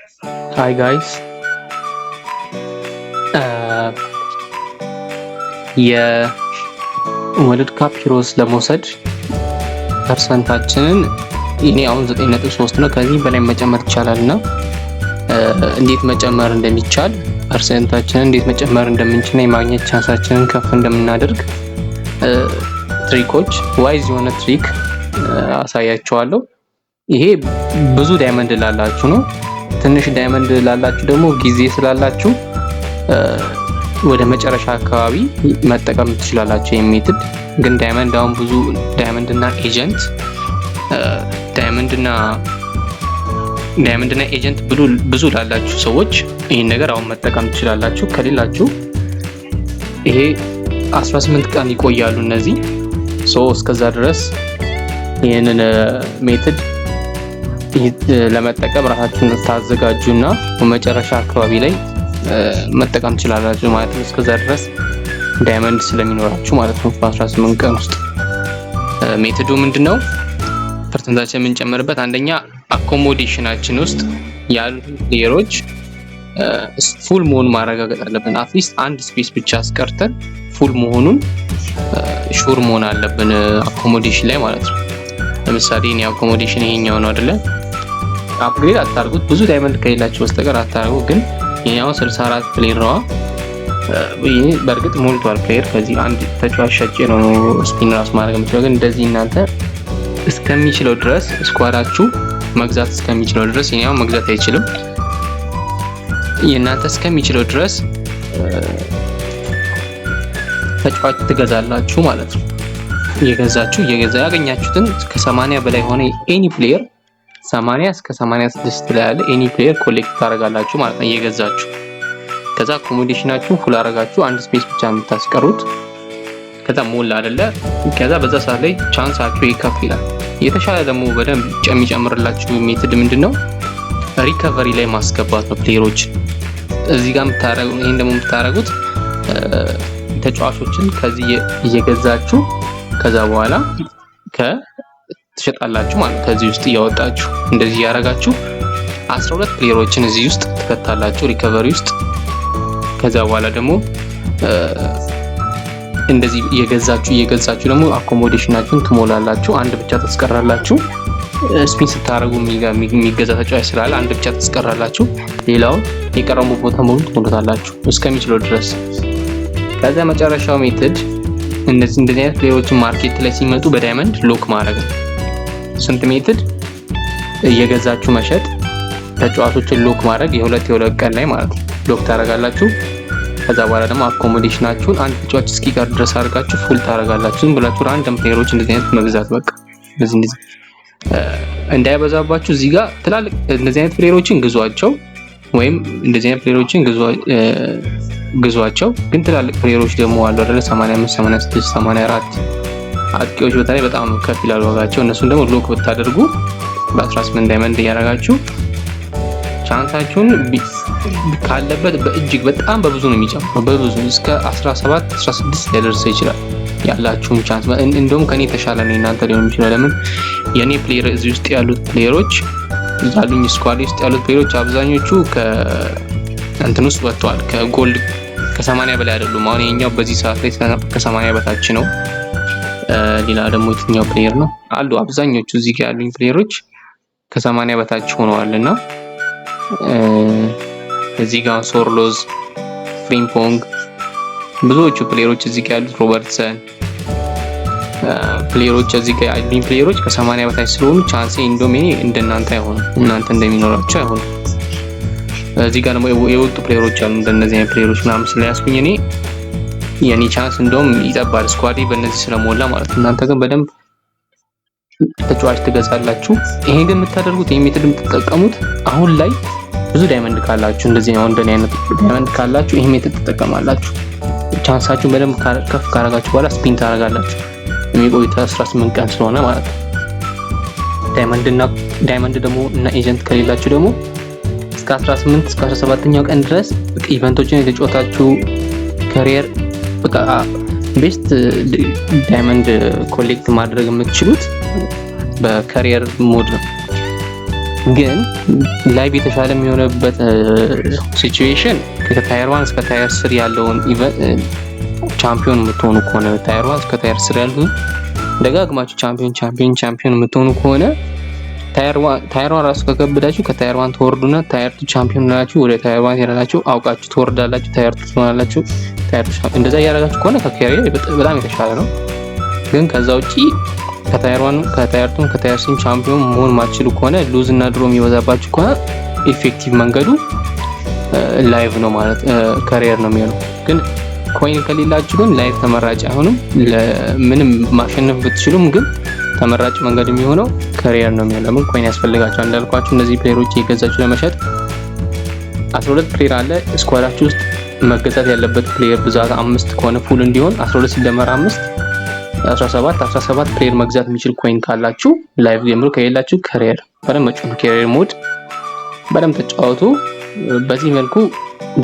Hi guys፣ የ World Cup Heroes ለመውሰድ percent ኣችንን እኔ አሁን 9.3 ነው። ከዚህ በላይ መጨመር ይቻላል እና እንዴት መጨመር እንደሚቻል፣ percent ኣችንን እንዴት መጨመር እንደምንችል፣ የማግኘት chance ኣችንን ከፍ እንደምናደርግ trick ኦች፣ wise የሆነ trick አሳያችኋለሁ። ይሄ ብዙ diamond ላላችሁ ነው። ትንሽ diamond ላላችሁ ደግሞ ጊዜ ስላላችሁ ወደ መጨረሻ አካባቢ መጠቀም ትችላላችሁ። ይሄን method ግን diamond አሁን ብዙ diamond እና agent diamond እና agent ብዙ ላላችሁ ሰዎች ይህን ነገር አሁን መጠቀም ትችላላችሁ። ከሌላችሁ ይሄ 18 ቀን ይቆያሉ እነዚህ፣ so እስከዛ ድረስ ይህንን method ለመጠቀም ራሳችሁን ታዘጋጁና መጨረሻ አካባቢ ላይ መጠቀም ትችላላችሁ ማለት ነው። እስከዛ ድረስ diamond ስለሚኖራችሁ ማለት ነው። በ18 ቀን ውስጥ method ኡ ምንድነው? Percent ኣችን የምንጨምርበት አንደኛ accommodation ኣችን ውስጥ ያሉት player ኦች full መሆኑን ማረጋገጥ አለብን። At least አንድ space ብቻ አስቀርተን full መሆኑን sure መሆን አለብን accommodation ላይ ማለት ነው። ለምሳሌ እኔ accommodation ይሄኛው ነው አይደለ? Upgrade አታርጉት፣ ብዙ diamond ከሌላችሁ በስተቀር አታርጉ። ግን ይሄኛው 64 player ነው። ይሄ በእርግጥ ሞልቷል player። ከዚህ አንድ ተጫዋች ሸጬ ነው spin ራሱ ማድረግ የምችለው። ግን እንደዚህ እናንተ እስከሚችለው ድረስ፣ squad ኣችሁ መግዛት እስከሚችለው ድረስ፣ ይሄኛው መግዛት አይችልም። የእናንተ እስከሚችለው ድረስ ተጫዋች ትገዛላችሁ ማለት ነው። እየገዛችሁ እየገዛ ያገኛችሁትን ከ80 በላይ የሆነ any player፣ 80 እስከ 86 ላይ ያለ any player collect ታደርጋላችሁ ማለት ነው እየገዛችሁ። ከዛ accommodation ኣችሁ full አረጋችሁ፣ አንድ space ብቻ የምታስቀሩት። ከዛ ሞላ አይደለ? ከዛ በዛ ሰዓት ላይ chance ኣችሁ ከፍ ይላል። የተሻለ ደግሞ በደንብ የሚጨምርላችሁ method ምንድን ነው? Recovery ላይ ማስገባት ነው player ኦችን። እዚህ ጋር የምታረጉ፣ ይሄን ደግሞ የምታረጉት ተጫዋቾችን ከዚህ እየገዛችሁ ከዛ በኋላ ትሸጣላችሁ ማለት፣ ከዚህ ውስጥ እያወጣችሁ እንደዚህ እያደረጋችሁ 12 player ኦችን እዚህ ውስጥ ትከታላችሁ recovery ውስጥ። ከዛ በኋላ ደግሞ እንደዚህ እየገዛችሁ እየገዛችሁ ደግሞ accommodation ኣችሁን ትሞላላችሁ። አንድ ብቻ ታስቀራላችሁ። Spin ስታደርጉ የሚገዛ ተጫዋች ስላለ አንድ ብቻ ታስቀራላችሁ። ሌላውን የቀረሙ ቦታ ሙሉ ትሞሉታላችሁ እስከሚችለው ድረስ። ከዚያ መጨረሻው method እነዚህ እንደዚህ አይነት player ኦችን market ላይ ሲመጡ በ diamond lock ማድረግ ነው። ስንት method? እየገዛችሁ መሸጥ፣ ተጫዋቾችን lock ማድረግ፣ የሁለት የሁለት ቀን ላይ ማለት ነው lock ታደርጋላችሁ። ከዛ በኋላ ደግሞ accommodation ኣችሁን አንድ ተጫዋች እስኪቀር ድረስ አድርጋችሁ full ታደርጋላችሁ። ዝም ብላችሁ random player ኦች እንደዚህ አይነት መግዛት፣ በቃ እንደዚህ እንደዚህ እንዳይበዛባችሁ እዚህ ጋር ትላልቅ እንደዚህ አይነት player ኦችን ግዟቸው፣ ወይም እንደዚህ አይነት player ኦችን ግዟቸው። ግን ትላልቅ player ኦች ደግሞ አሉ አይደለ? 85፣ 86፣ 84 አጥቂዎች በተለይ በጣም ከፍ ይላል ዋጋቸው። እነሱን ደግሞ lock ብታደርጉ በ18 diamond እያደረጋችሁ chance ኣችሁን ካለበት በእጅግ በጣም በብዙ ነው የሚጨምረው። በብዙ እስከ 17፣ 16 ሊያደርሰው ይችላል ያላችሁን chance። እንደውም ከኔ የተሻለ ነው እናንተ ሊሆን ይችላል። ለምን የኔ player እዚህ ውስጥ ያሉት player ኦች፣ ያሉኝ squad ውስጥ ያሉት player ኦች አብዛኞቹ ከእንትን ውስጥ ወጥተዋል። ከ gold ከ80 በላይ አይደሉም። አሁን ይሄኛው በዚህ ሰዓት ላይ ከ80 በታች ነው። ሌላ ደግሞ የትኛው player ነው አሉ? አብዛኞቹ እዚህ ጋር ያሉኝ player ኦች ከ80 በታች ሆነዋል እና እዚህ ጋር ሶርሎዝ፣ ፍሪምፖንግ፣ ብዙዎቹ player ኦች እዚህ ጋር ያሉት፣ ሮበርትሰን player ኦች፣ እዚህ ጋር ያሉኝ player ኦች ከ80 በታች ስለሆኑ chance ኤ እንደውም እኔ እንደናንተ አይሆንም፣ እናንተ እንደሚኖራቸው አይሆንም። እዚህ ጋር ደግሞ የወጡ player ኦች አሉ። እንደነዚህ አይነት player ኦች ምናምን ስለያዝኩኝ እኔ የኔ chance እንደውም ይጠባል፣ squad ኤ በእነዚህ ስለሞላ ማለት ነው። እናንተ ግን በደንብ ተጫዋች ትገዛላችሁ። ይሄን ግን የምታደርጉት፣ ይሄን method የምትጠቀሙት አሁን ላይ ብዙ diamond ካላችሁ፣ እንደዚህ አሁን እንደኔ አይነት diamond ካላችሁ ይሄን method ትጠቀማላችሁ። Chance ኣችሁን በደንብ ከፍ ካረጋችሁ በኋላ spin ታደርጋላችሁ። የሚቆዩት 18 ቀን ስለሆነ ማለት ነው። Diamond እና diamond ደግሞ እና agent ከሌላችሁ ደግሞ እስከ 18፣ እስከ 17ኛው ቀን ድረስ event ኦችን የተጫወታችሁ career በቃ best diamond collect ማድረግ የምትችሉት በ career mode ነው። ግን live የተሻለ የሚሆንበት situation ከ tier 1 እስከ tier 3 ያለውን ቻምፒዮን የምትሆኑ ከሆነ፣ tier 1 እስከ tier 3 ያሉ ደጋግማችሁ champion champion champion የምትሆኑ ከሆነ፣ tier 1 ራሱ ከከበዳችሁ ከ tier 1 ትወርዱና tier 2 ቻምፒዮን ናችሁ፣ ወደ tier 1 ሄዳላችሁ፣ አውቃችሁ ትወርዳላችሁ፣ tier 2 ትሆናላችሁ። Tier 2 እንደዛ እያደረጋችሁ ከሆነ ከ career በጣም የተሻለ ነው። ግን ከዛ ውጪ ከ tier 1፣ ከ tier 2፣ ከ tier 3 ቻምፒዮን መሆን ማትችሉ ከሆነ፣ lose እና draw የሚበዛባችሁ ከሆነ effective መንገዱ live ነው፣ ማለት career ነው የሚሆነው። ግን coin ከሌላችሁ ግን live ተመራጭ አይሆንም። ምንም ማሸነፍ ብትችሉም ግን ተመራጭ መንገድ የሚሆነው career ነው የሚሆነው። ለምን? Coin ያስፈልጋችኋል። እንዳልኳችሁ እነዚህ player ኦች የገዛችሁ ለመሸጥ 12 player አለ squad ኣችሁ ውስጥ። መገዛት ያለበት player ብዛት አምስት ከሆነ full እንዲሆን 12 ሲደመር 5 17። 17 player መግዛት የሚችል coin ካላችሁ live ጀምሩ፣ ከሌላችሁ career በደንብ መጫወት፣ career mode በደንብ ተጫወቱ። በዚህ መልኩ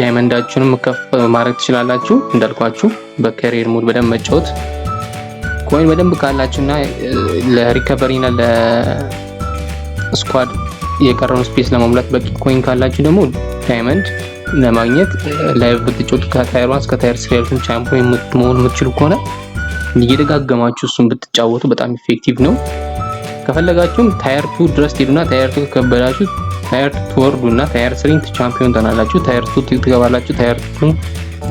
diamond ኣችሁንም ከፍ ማድረግ ትችላላችሁ። እንዳልኳችሁ በ career mode በደንብ መጫወት፣ coin በደንብ ካላችሁና ለ recovery እና ለ squad የቀረውን space ለመሙላት በቂ coin ካላችሁ ደግሞ diamond ለማግኘት live ብትጫወቱ፣ ከ tier 1 እስከ tier 3 ያሉትን ቻምፒዮን መሆን የምትችሉ ከሆነ እየደጋገማችሁ እሱን ብትጫወቱ በጣም effective ነው። ከፈለጋችሁም tier 2 ድረስ ትሄዱና tier 2 ከከበዳችሁ tier 2 ትወርዱና tier 3 ቻምፒዮን ትሆናላችሁ። Tier 2 ትገባላችሁ። Tier 2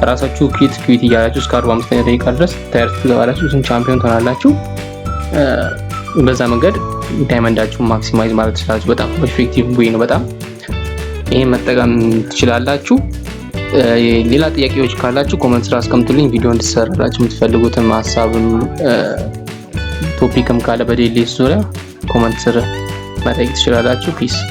ራሳችሁ quit quit እያላችሁ እስከ 45ኛ ደቂቃ ድረስ tier 2 ትገባላችሁ። እሱን ቻምፒዮን ትሆናላችሁ። በዛ መንገድ diamond ኣችሁን maximize ማለት ትችላላችሁ። በጣም effective way ነው። በጣም ይሄን መጠቀም ትችላላችሁ። ሌላ ጥያቄዎች ካላችሁ comment ስር አስቀምጡልኝ። ቪዲዮ እንድሰራላችሁ የምትፈልጉትን ሀሳብም topic ም ካለ በ DLS ዙሪያ comment ስር መጠየቅ ትችላላችሁ። Peace.